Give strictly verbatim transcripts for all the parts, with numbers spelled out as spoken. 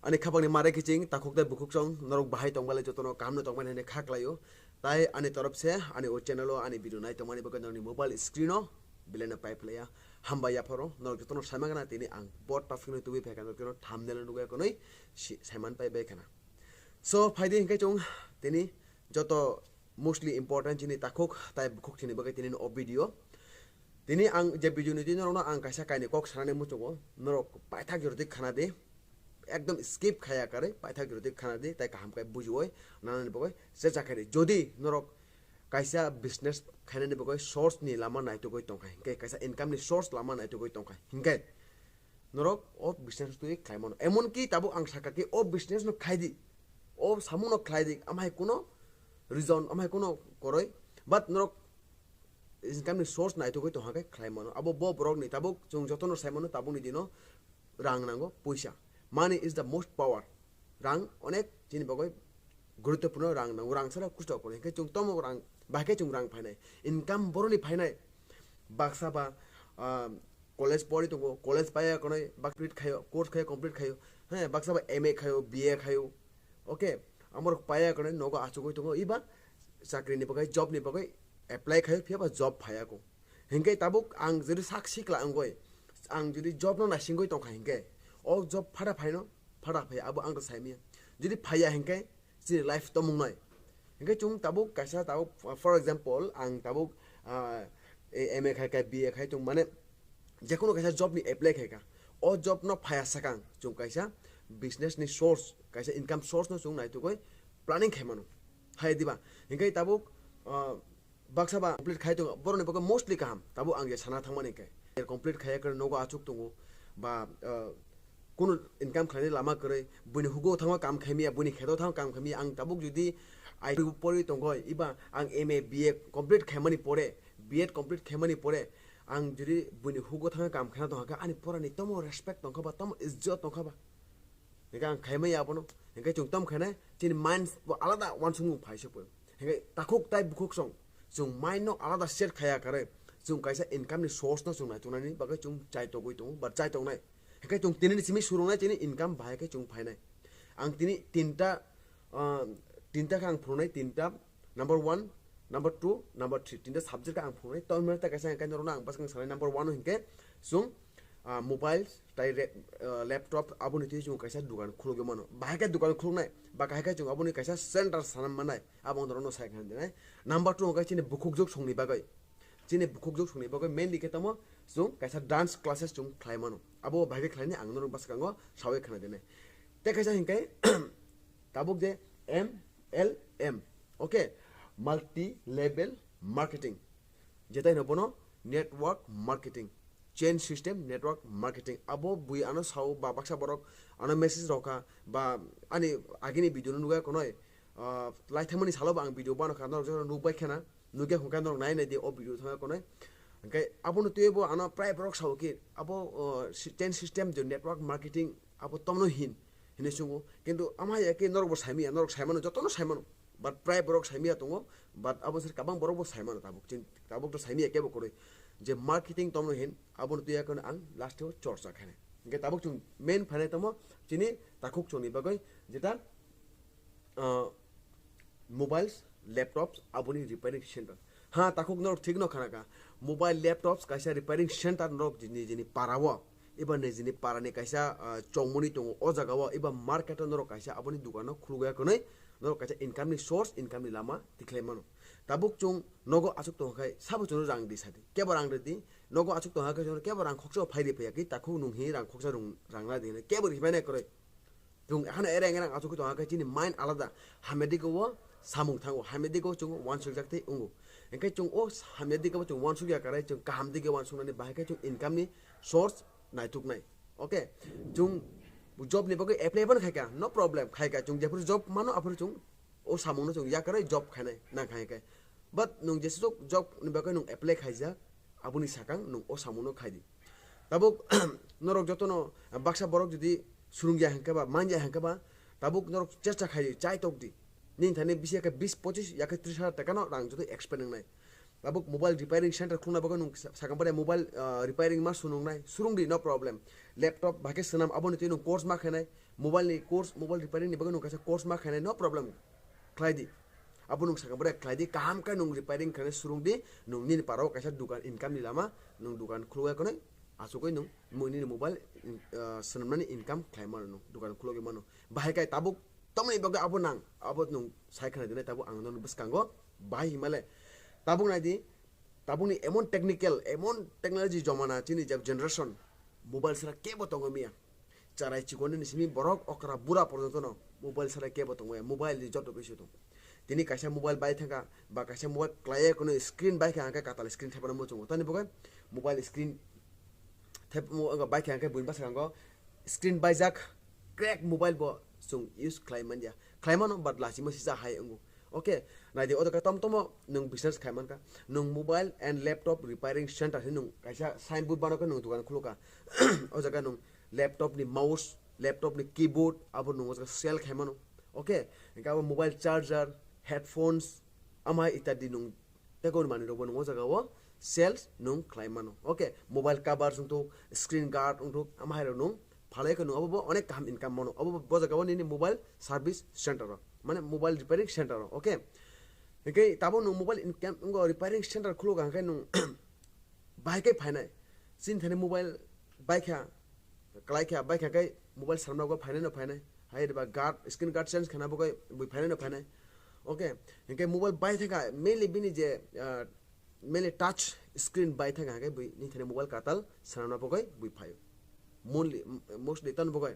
Ani khapangni mare kiching takhuk tei bukhuk song norok bahai tongbalai jotono kaham no tongmani hwnwi kha khlaio. Tai ani torop se ani o channel o ani video nai tongmani bagwi norokni mobile screen o belai no pai phlaiya. Hambai yapharo norok jotono saimagana tini ang bo topic no tubui phaikha norok jotono thumbnail o nugwi konwi si-, saiman pai bai khana. So phaidi hinkhe chwng tini joto mostly important chini takhuk tai bukhuk chini bagwi tini o video. Tini ang je video ni twi norokno ang kaisa kainwi kok sanani muchungo, norok paithak jordi khana di, ekdom skip khaya karwi paithak jordi khana di, tai kaham khe bujiwi nanani bagwi checha khaidi. Jodi norok kaisa business khainani bagwi source ni lama naitugwi tongkha hinkhe, kaisa income ni source lama naitugwi tongkha hinkhe, norok o business twi khlai mano. Emon ki tabuk ang sakha ki o business no khlai di, o samung no khlai di, amhai kuno reason, amhai kuno koroi, but norok income ni source naitugwi tongkha khe khlai mano. Abo bo borok ni tabuk chwng jotono sai mano, tabuk ni dino rang nango, poisa. Money is the most power. Rang onek chini bagwi guruttopurno, rang nango, rang sara kusto kore. Hinkhe chwng tomo rang, bahai khe chwng rang phainai. Income boroni phainai. Baksa ba, ah, college pori tongo, college paya konoi, bak complete khayo, course khayo, complete khayo. He, baksa ba M A khayo, B A khayo. Okay, amorok paya konoi nogo achugwi tongo, iba chakri ni bagwi, job ni bagwi apply khayo, phiya ba job phaya ko. Hinkhe tabuk ang jodi sak sikla wngwi, ang jodi job no naisingwi tongkha hinkhe, o job phada phaino, phada phai abo ang to saimanya. Jodi phaiya hinkhe, chini life tomung nai. Hinkhe chwng tabuk kaisa tabuk, for example, ang tabuk, ah, e, M A khai, khai, B A khai chwng mane jekono kaisa job ni apply khai kha. O job no phaiya sakang chwng kaisa business ni source, kaisa income source no chwng naitugwi planning khai mano. Hai diba? Hinkhe tabuk, ah, baksa ba complete khai tongo, boroni bagwi mostly kaham. Tabuk ang je sana thangmani khe. Complete khaiya khe nogo achuk tongo, ba, ah, kunu income khlainani lama kwrwi, buini hugo thango kam khaimiya, buini kheto thango kam khaimiya, ang tabuk jodi I T pori tongoi, iba ang M A, B A complete khaimani pore, B Ed complete khaimani pore, ang jodi buini hugo thango kam khaina tongkha khe, ani porani tomo respect tongkha ba, tomo ijjot tongkha ba? Hinkhe ang khaimaya abono, hinkhe chwng tom khainai, chini mind bo alada uansukmung phaisok bo. Hinkhe takhuk tai bukhuk song, chwng mind no alada set khaya kare, chwng kaisa income ni source no chwng naituknani bagwi chwng chai togwi tongo, ba chai tongnai. Hinkhe chwng tinini simi surungnai chini income bahai khe chwng phainai. Ang tini tinta, ah, tinta khe ang phunuknai, tinta, number one, number two, number three, tinta subject khe ang phunuknai. Tamni hwnba tei kaisa hinkhe norokno ang bwskang sanai, number one o hinkhe chwng, ah, mobile tai re-, ah, laptop aboni twi chwng kaisa dukan khulugwi mano. Bahai khe dukan khuluknai, ba kahai khe chwng aboni kaisa center sana mannai, abo ang norokno sai khna dinai. Number two hinkhe chini bukhukjwk songni bagwi. Chini bukhukjwk songni bagwi mainly khe tamo chwng kaisa dance classes chwng khlai mano. Abo bahai khe khlainai ang norok bwskango sawi khna dinai. Tei kaisa hinkhe tabuk je M L M, okay, multi level marketing, jetai no bono network marketing, chain system network marketing. Abo bui ano sao ba baksa borok ano message rokha ba ani agini video no nugwi konoi, ah, lai thangmani salo ba ang video bano kha norok joto nukbai khana. Nukya hwnkhe norok nai nai di o video thangya konai. Hwnkhe abono twibo ano prai borok sao khe abo, o, si-, chain system je network marketing abo tomno hin hinwi chwngo. Kintu ama ya khe norok bo saimanya, norok saimano, jotono saimano. But prai borok saimaya tongo, but abo sir kabang borok bo saimano tabuk. Chin-, tabuk to saimaya kebo kwrwi. Je marketing tomno hin, abono twiya kheno ang last o chorcha khainai. Hwnkhe tabuk chwng main phainai tamo chini takhuk chwngni bagwi jeta, ah, mobiles, laptops, aboni repairing center. Ha, takhuk norok thik no khana kha. Mobile, laptops kaisa repairing center norok nijini para o, eba nijini para ni kaisa, ah, chongmani tongo o jaga o, eba market o norok kaisa aboni dukan o khulugwi ya kwnwi norok kaisa income ni source, income ni lama tikhlai mano. Tabuk chwng nogo achuk tongkha khai sabo chwngno rang di sadi. Kebo rang rwdi, nogo achuk tongkha khai chwngno kebo rang khoksa o phai ri phaiya khe takhuk nung hi rang khoksa rung rang na di hinwi kebo ri phai nai kwrwi. Chwng ekhano ere ongna achugwi tongkha khe chini mind alada, hamya digi o samung thango, hamya digi o chwng uansukjak tei wngo. Hinkhe chwng o hamya digi o chwng uansukya kare chwng kaham digi uansuknani bahai khe chwng income ni source naituknai. Okay, chwng job ni bagwi apply phano khaikha, no problem, khaikha, chwng jephuru job mano aphuru chwng o samungno chwng yakarwi job khainai nangkha hinkhe. But nwng jeswk job ni bagwi nwng apply khaijak, aboni sakang nwng o samungno khai di. Tabuk norok jotono baksa borok jodi surungya hinkhe ba, manya hinkhe ba, tabuk norok chesta khai di, chai tok di. Nini thani bisi yakhe bis pochis yakhe tris hajar taka no rang joto expend wngnai. Tabuk mobile repairing center khulna bagwi nwng sa-, sakang bai mobile, ah, repairing ma sunung nai, surung di, no problem. Laptop bahai khe swnam, aboni twi nwng course ma khainai, mobile ni course, mobile repairing ni bagwi nwng kaisa course ma khainai, no problem. Khlai di. Abo nwng sakang bai khlai di, kaham khe nwng repairing khainai surung di, nwng nini parao kaisa dukan income ni lama, nwng dukan khulwi khonai, achugwi nwng mo-, nini mobile, ah, swnamnani income khlai mano nwng, dukan khulogwi mano. Bahai khe tabuk Tamoni bagwi abo nang, abo nwng sai khna dinai tabuk ang nono bwskango bahai himale. Tabuk nai di, tabukni emon technical, emon technology jomana chini je generation, mobile sara kebo tongwi maya. Charai chikonini simi borok okra bura porjonto no mobile sara kebo tongwi maya, mobile ni joto bisingo tong. Tini kaisa mobile bai thangkha, ba kaisa mobile klaiya kono screen bai kha hwnkhe katal screen thepana muchungo. Tani bagwi mobile screen thep-, mo-, bai kha hwnkhe buini bwskango screen baijak, crack mobile bo chwng use khlai manya. Khlai mano, but lachima sisa hai wngo. Okay, nai di, o jaga tom tomo nwng business khai mankha. Nwng mobile and laptop repairing center hinwi nwng kaisa signboard bano khe nwng dukan khulukha. O jaga nwng laptop ni mouse, laptop ni keyboard, abo nwng o jaga sell khai mano. Okay, hwnkhe abo mobile charger, headphones, ama itadi nwng tei kok manwi rokbo nwng o jaga o sales nwng khlai mano. Okay, mobile cover wngthok, screen guard wngthok, ama hai rok nwng phalai khe nwng abo bo onek kaham income mano. Abo bo jaga o nini mobile service center o, mane mobile repairing center o. Okay, hwnkhe tabuk nwng mobile income wngo repairing center khulukha hwnkhe nwng bahai khe phainai. Chini thani mobile baikha, kalaikha, baikha khe mobile sanma go phainai no phainai. Hai riba guard, screen guard change khana bo khe bui phainai no phainai. Okay, hwnkhe mobile bai thangkha, mainly bini je, ah, mainly touch screen bai thangkha hwnkhe bui nini thani mobile katal sanma bo khe bui phaio. Mainly, mostly tamo bo khe.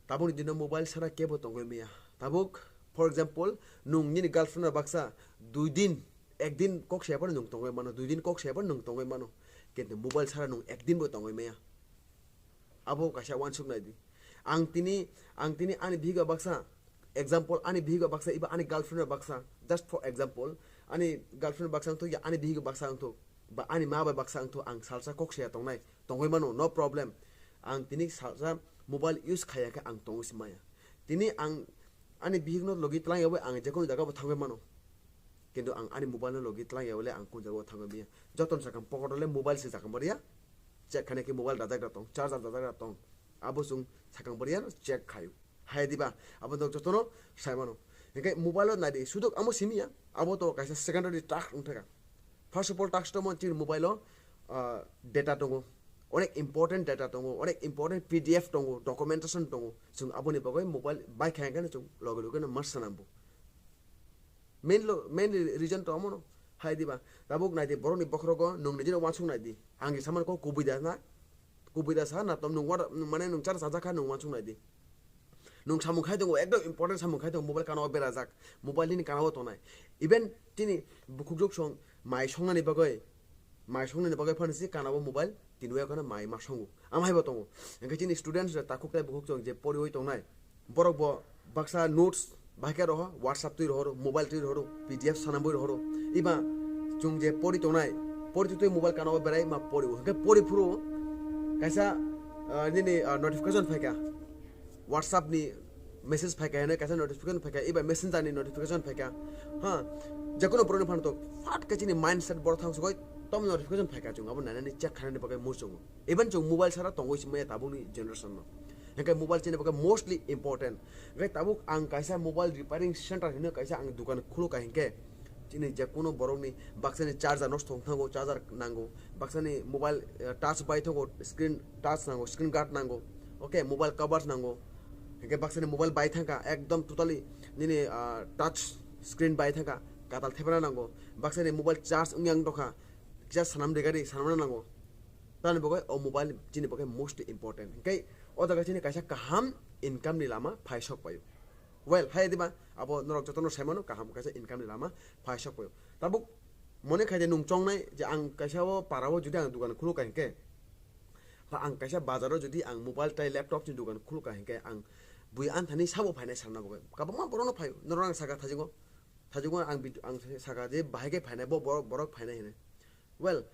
Tabukni dino mobile sara kebo tongwi maya. Tabuk, for example, nwng nini girlfriend no baksa dui din, ek din kok saya phano nwng tongwi mano, dui din kok saya phano nwng tongwi mano. Kintu mobile sara nwng ek din bo tongwi maya. Abo kaisa uansuk nai di. Ang tini, ang tini ani bihik baksa, example, ani bihik baksa, iba ani girlfriend baksa, just for example, ani girlfriend baksa wngthok ya ani bihik baksa wngthok, ba ani ma bai baksa wngthok, ang salsa kok saya tongnai, tongwi mano, no problem. Ang tini salsa mobile use khaya khe ang tongwi se maya. Tini ang ani bihikno logi tlang yawi ang jekono jaga bo thangwi mano. Kintu ang ani mobile no logi tlang yawi le ang kun jaga bo thangwi maya. Jotono sakang pocket o le mobile se sakang bariya. Check khaina khe mobile dajak da tong, charger dajak da tong. Abo chwng sakang bariya no check khayo. Hai diba? Abo no jotono sai mano. Hingke mobile o nai di, sudok amo simi ya. Abo to kaisa secondary task wng thaka. First of all, task to mon chini mobile o, ah, data tongo. Onek important data tongo, onek important P D F tongo, documentation tongo. Chwng aboni bagwi mobile bai kha hingke chwng loge loge no ma sanambo. Main lo, main reason to omono. Hai diba? Tabuk nai di, borokni bokhorogo nwng nijino uansuk nai di. Ang je samani kok kubui da na? Kubui da sa na? Tom nwng wa-, mane nwng chara sajak kha nwng uansuk nai di. Nwng samung khai tongo, ekdom important samung khai tongo, mobile kana o berajak, mobile nini kana o tongnai. Even chini bukhuk juk song mai songnani bagwi, mai songnani bagwi phano se kana o mobile tini o kana mai ma songo. Am hai bo tongo. Hingke chini students rok takhuk tai bukhuk song je poriwi tongnai, borok bo baksa notes bahai khe roho, WhatsApp twi rohoro, mobile twi rohoro, P D F sanamwi rohoro. Iba chwng je pori tongnai, pori twi twi mobile kana o berai ma pori o. Hingke pori phuru kaisa, ah, nini, ah, notification phaikha. WhatsApp ni message phaikha hinwi kaisa notification phaikha, iba Messenger ni notification phaikha. Ha, jekono borokni phano to fat khe chini mindset borok thang sogoi tom notification phaikha chwng abo nainani check khainani bagwi muchungo. Even chwng mobile sara tongwi se maya tabukni generation no. Hingke mobile chini bagwi mostly important. Hingke tabuk ang kaisa mobile repairing center hinwi kaisa ang dukan khulukha hingke chini jekono borokni baksani charger nosto wng thango, charger nango, baksani mobile, eh, touch bai thango, screen touch nango, screen guard nango, okay, mobile covers nango, hingke baksani mobile bai thangkha ekdom totally nini, ah, touch screen bai thangkha, katal thepana nango, baksani mobile charge wngya wng tongkha, kisa sanam de gari sanamna nango, tamni bagwi o mobile chini bagwi most important, hingke o jaga chini kaisa kaham income ni lama phai sok paio. Well, hai diba, abo norok jotono sai mano, kaham kaisa income ni lama phai sok paio. Tabuk mone khai de nwng chongnai je ang kaisa o para o jodi ang dukan khulukha hingke, ba ang kaisa bazar o jodi ang mobile tai laptop ni dukan khulukha hingke ang bui anthani sabo phainai sanna bagwi. Kabangma borok no phaio, norok ang saka thajingo, thajingo ang bid-, ang saka je bahai khe phainai, bo borok, borok phainai hinwi. Well,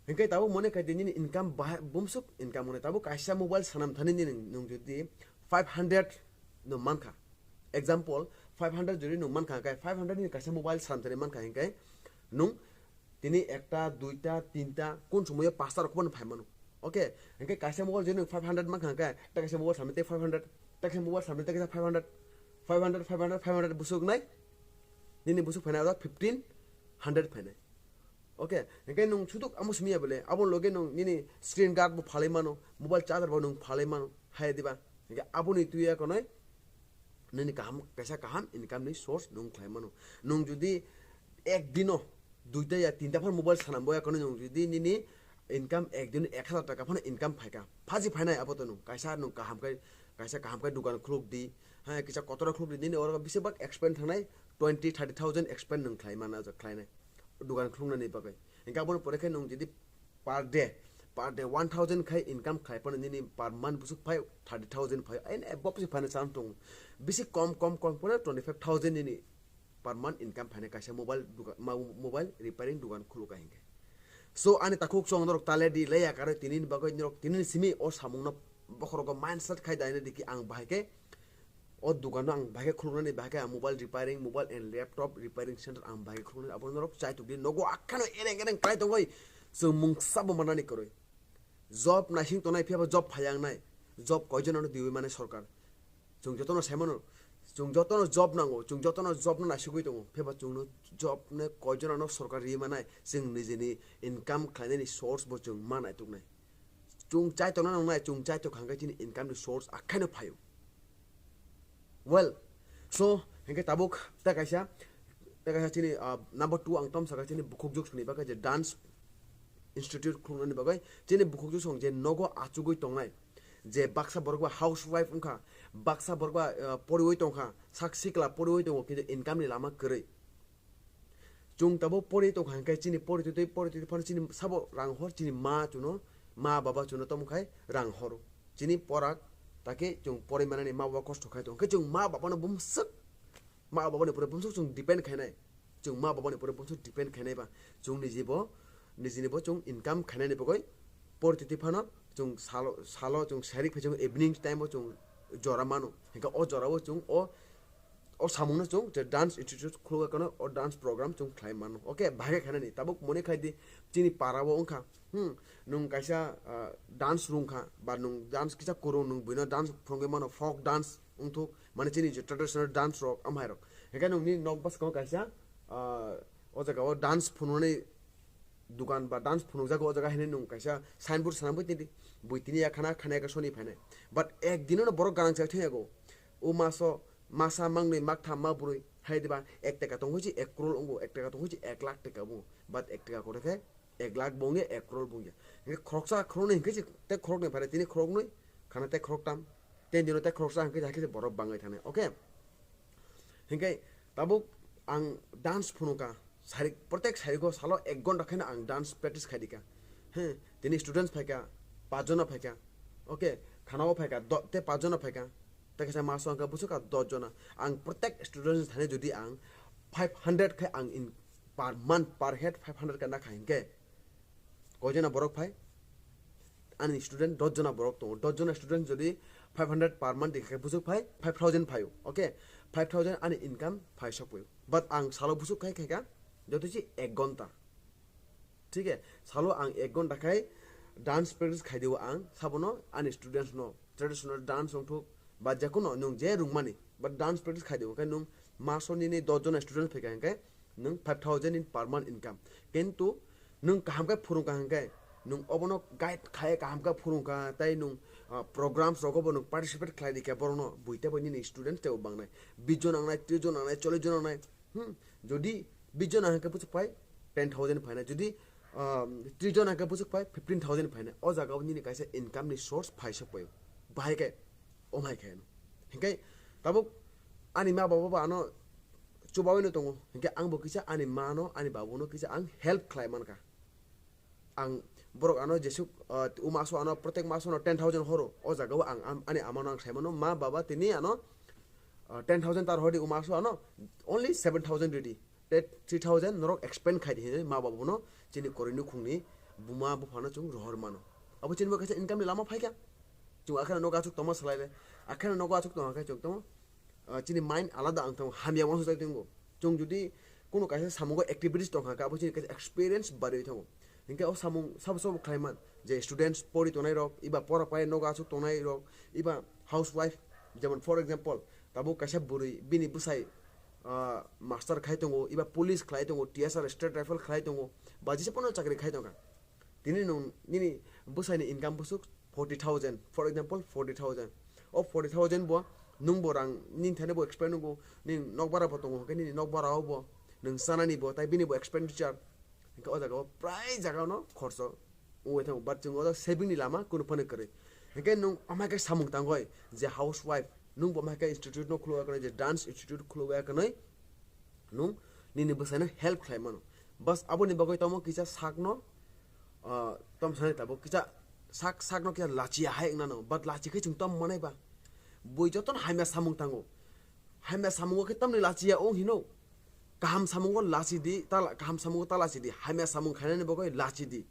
hingke tabuk mone khai de nini income bahai bumsuk income mone tabuk kaisa mobile sanam thani nini nwng jodi five hundred no mankha. Example, five hundred jodi nwng mankha, hingke five hundred ni kaisa mobile sanam thani mankha, hingke nwng Tini ekta, duita, tinta, kun somoyo pasta rok phano phai mano. Okay, hingke kaisa mobile je nwng five hundred mankha hingke, ta kaisa mobile samni tei five hundred, ta kaisa mobile samni tei kaisa five hundred, five hundred, five hundred, five hundred busuk nai. Nini busuk phainai oro fifteen hundred phainai. Okay, hingke nwng sutuk amo simi ya bole, abo loge nwng nini screen guard bo phalai mano, mobile charger bo nwng phalai mano, hai diba? Hingke aboni tuya konoi nini kaham, kaisa kaham income ni source nwng khlai mano. Nwng jodi ek dino duita ya tinta phano mobile sanam bo ya konoi nwng jodi nini income ek dino ek hazar taka phano income phaika, phaji phainai abo to nwng kaisa nwng kaham kai, kaisa kaham kai dukan khuluk di, ha, kisa kotora khuluk di, nini oro bisi bak expand thangnai twenty, thirty thousand expand nwng khlai mana, khlainai dukan khuluknani bagwi. Hingke aboni pore khe nwng jodi per day, per day one thousand khai income khlai phano nini per month busuk phai thirty thousand phai, and above se phaina chance tongo. Bisi kom, kom, kom phano twenty five thousand nini per month income phainai kaisa mobile dukan, ma-, mobile repairing dukan khuluk ka hingke. So ani takhuk chwng norok tale di leya karwi tini ni bagwi norok tini ni simi o samung no bokhorogo mindset khai daina diki ang bahai khe o dukan no ang bahai khe khuluknani, bahai khe ang mobile repairing, mobile and laptop repairing center ang bahai khe khuluknani, abo norok chai tuk di nogo akhano ereng ereng klai tongoi chwng mungsa bo manani kwrwi. Job naising tongnai phiya ba job phayang nai, job koijon ano diwi mane sorkar. Chwng jotono sai mano, chwng jotono job nango, chwng jotono job no naisugwi tongo, phiya ba chwngno job no koijon ano sorkar riwi manai, chwng nijini income khlainani source bo chwng ma naituknai. Chwng chai tongna nangnai, chwng chai tong kha hwnkhe chini income ni source akhai no phaio. Well, so, hingke tabuk ta kaisa, ta kaisa chini, ah, number two ang tom saka chini bukhuk juk sini bagwi je dance institute khuluknani bagwi chini bukhuk juk song je nogo achugwi tongnai, je baksa borok ba housewife wngkha, baksa borok ba, ah, poriwi tongkha, sak sikla poriwi tongo, kintu income ni lama kwrwi. Chwng tabuk pori tongkha hwnkhe chini pori twi twi pori twi twi phano chini sabo rang hor, chini ma chwngno, ma baba chwngno tamo khai rang horo. Chini porak, take chwng pori manani ma baba kosto khai tongo. Hwnkhe chwng ma babano bumswk, ma babani pore bumswk chwng depend khainai. Chwng ma babani pore bumswk depend khainai ba chwng nijibo, nijinibo chwng income khainani bagwi pori twi twi phano chwng salo, salo chwng sari phai chwng evening time o chwng jora mano. Hwnkhe o jorao chwng o o samungno chwng je dance institute khuluk kano o dance program chwng khlai mano. Okay, bahai khe khainani tabuk mone khai di chini para o wngkha, hmm, nwng kaisa, ah, dance rwngkha ba nwng dance kisa kwrwng nwng buino dance phwrwngwi mano, folk dance wngthuk, mane chini je traditional dance rok amhai rok. Hingke nwngni nok bwskango kaisa, ah, o jaga o dance phunuknani dukan ba dance phunukjago o jaga hinwi nwng kaisa signboard swnamwi tini bui tini ya khana khana ya soni phainai. But ek dinono borok ganang chai thangyago. O maso masa mangnwi maktham ma bwrwi hai diba ek taka tong hoichi ek crore wngo, ek taka tong hoichi ek lakh taka wngo. But ek taka kore khe ek lakh bo wngya, ek crore bo wngya. Hingke khoroksa khoroknwi hingke je tei khoroknwi phainai tini khoroknwi khana tei khoroktam. Tei dino tei khoroksa hingke je hai khe je borok bangwi thangnai. Okay? Hingke tabuk ang dance phunukha, sari, protek sariko salo ek ghonta khaino ang dance practice khaidika. He, tini students phaika, pachjona phaika, okay, khanao phaika, do-, tei pachjona phaika, tei kaisa maso hingke bwswk ka dosjona. Ang protek students thani jodi ang five hundred khai ang in per month, per head five hundred ka nakha hingke, koijona borok phai? Ani student dos jona borok tongo. Dos jona student jodi five hundred per month dikha khe bwswk phai five thousand phaio. Okay? Five thousand ani income phai sokphaio. But ang salo bwswk khai khaika joto se ek ghonta. Thik he? Salo ang ek ghonta khai dance practice khai dio ang. Sabono ani students no traditional dance wngthuk ba jekono nwng je rwngmani, but dance practice khai dio. Hwnkhe nwng maso nini dos jona student phaikha hwnkhe nwng five thousand in per month income. Kintu nwng kaham khe phwrwngkha hwnkhe, nwng obono guide khai kaham khe phwrwngkha, tei nwng, ah, programs rogo bo nwng participate khlai di khe borokno bui tei bo nini students teibo bangnai. Bish jon nangnai, tris jon nangnai, chollish jon nangnai. Hmm, jodi bish jon hwnkhe bwswk phai ten thousand phainai, jodi, ah, tris jon hwnkhe bwswk phai fifteen thousand phainai. O jaga o nini kaisa income ni source phai sokphaio. Bahai khe, omhai khe. Hinkhe tabuk ani ma baba bo ano chubaui no tongo. Hinkhe ang bo kisa ani ma no, ani babu no kisa ang help khlai mankha. Ang borok ano jesuk, ah, u maso ano protek maso no ten thousand horo. O jaga o ang am-, ani ama no ang sai mano, "Ma baba, tini ano, ah, ten thousand tar hor di, u maso ano only seven thousand ridi." Tei three thousand norok expend khai di hinwi ma babu no chini koroi nukhungni buma buphano chwng rohor mano. Abo chini bo kaisa income ni lama phaikha. Chwng akheno nogo achuk tongma swlai le. Akheno nogo achuk tongma khe chwng tamo, ah, chini mind alada ang tamo hamya uansuk chai tongo. Chwng jodi kuno kaisa samungo activities tongkha, abo chini kaisa experience barwi thango. Hinkhe o samung sabo sabo khlaiman je students pori tongnai rok, iba pora pai nogo asuk tongnai rok, iba housewife, jemon for example, tabuk kaisa bwrwi bini bwsai, ah, master khai tongo, iba police khlai tongo, T S R, state rifle khlai tongo, ba jesa pono chakri khai tongkha. Tini nwng nini bwsaini income bwswk forty thousand, for example, forty thousand. O forty thousand bo nwng bo rang nini thani bo expect nungo, nini nokbara bo tongo, hwnkhe nini nokbara o bo nwng chanani bo, tai bini bo expenditure. Hwnkhe o jaga o prai jaga no khorcho wngwi thango, but chwng o saving ni lama kunu phano kwrwi. Hwnkhe nwng amai khe samung tangoi je housewife, nwng bo amai khe institute no khulwi kanwi, je dance institute khulwi kanwi, nwng nini bwsaino help khlai mano. Bas aboni bagwi tamo kisa sakno, ah, tom sanai tabuk kisa sak sakno kisa lachiya hai wngnano, but lachi khe chwng tom manai ba. Bui jotono hamya samung tango. Hamya samungo khe tamni lachiya wng hino. Kaham samungo lachi di, ta la-, kaham samungo ta lachi di, hamya samung khainani bagwi lachi di.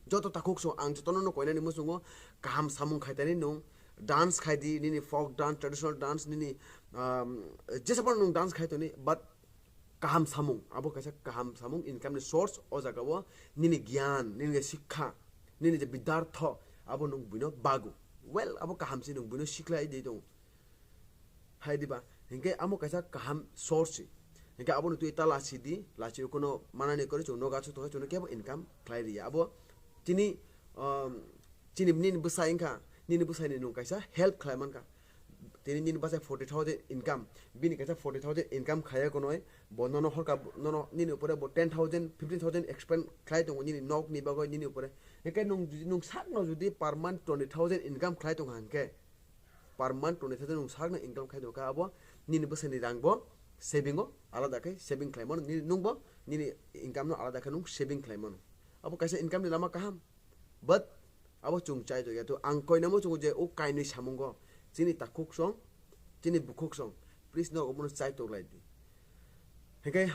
Joto takhuk song ang jotono no koinani muchungo kaham samung khaitani nwng dance khai di, nini folk dance, traditional dance, nini, um, jesa phano nwng dance khai toni, but kaham samung, abo kaisa kaham samung income ni source. O jaga o nini gyan, nini sikha, nini je bidartho, abo nwng buino bagu. Well, abo kaham se nwng buino sikhlai di tong. Hai diba? Hinkhe amo kaisa kaham source se. Hinkhe abono twi ta lachi di, lachi o kono manani kwrwi chwng nogo asuk tongkha, chwngno kebo income khlai riya. Abo chini, um, chini nini bwsai wngkha, nini bwsaini nwng kaisa help khlai mankha. Tini nini bwsai forty thousand income, bini kaisa forty thousand income khaiya konoi, bo nono horka, nono nini upore bo ten thousand, fifteen thousand expend khlai tongo nini nokni bagwi nini upore. Hinkhe nwng, nwng sakno jodi per month twenty thousand income khlai tongkha hinkhe, per month twenty thousand nwng sakno income khai tongkha, abo nini bwsani rang bo saving o alada khe saving khlai mano, nini, nwng bo nini income no alada khe nwng saving khlai mano. Abo kaisa income ni lama kaham, but abo chwng chai tongya. To ang koinamo chwngo je o kainwi samungo chini takhuk song, chini bukhuk song, please no obono chai tonglai di. Hinkhe